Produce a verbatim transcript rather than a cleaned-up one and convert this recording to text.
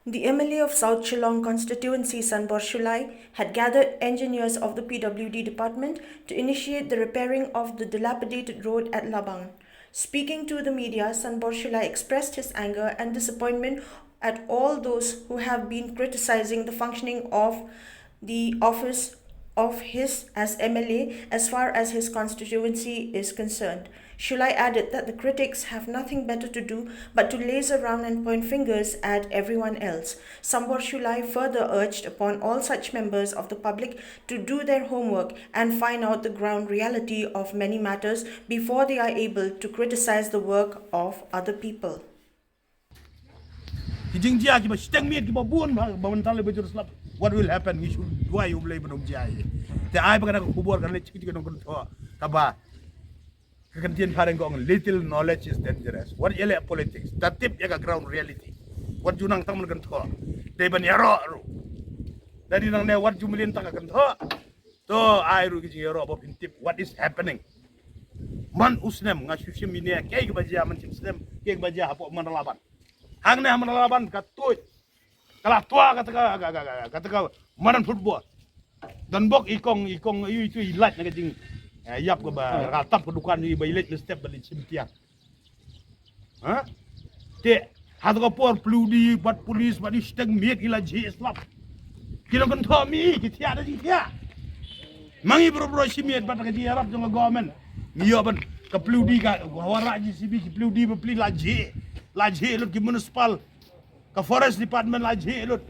The M L A of South Shillong constituency, Sanbor Shullai, had gathered engineers of the P W D department to initiate the repairing of the dilapidated road at Labang. Speaking to the media, Sanbor Shullai expressed his anger and disappointment at all those who have been criticizing the functioning of the office of his as M L A as far as his constituency is concerned. Shullai added that the critics have nothing better to do but to laze around and point fingers at everyone else. Sanbor Shullai further urged upon all such members of the public to do their homework and find out the ground reality of many matters before they are able to criticize the work of other people. Ki jingjia kiba shiteng miet kiba bun ba ba man tale ba jur slap. What will happen? Ngi shu duwai U Blei ban ym jia ïa. Te ai ba ka da ka khubor kan leit chik chik nongkynthoh kaba ka kyntien phareng ka ong, little knowledge is dangerous. Wat ïa leh politics, da tip ïa ka ground reality. Wat ju nang tang man kynthoh. Dei ban ïaroh ruh. Da dei nangne wat ju mlien tang ka kynthoh. To ai ruh ki jingïaroh ba phin tip what is happening. Man u snem nga shu shim ïa kaei kaba jia man shim snem, kaei kaba jia hapoh Manralaban. Hangne ha Manralaban ka tuid. Ka la twa kata ka, ka, ka, ka, kata ka madan football. Don bok i kong, i kong, i tu i lait na ka jing. Eh, ïap kaba ka tap ka dukan i ba i leit na step ba leit shim tiang. Ha? Te ha ka por plu di bad police bad i shiteng miet i la jih slap. Ki nongkynthoh mi ki thiah da jingthiah. Ma ngi bro bro shi miet bad ka jingïarap jong ka government. Ngi ïoh ban ka plu di ka warrah J C B ki plu di ba pli la jih. La jih lut ki municipal. Ka forest department la jih lut.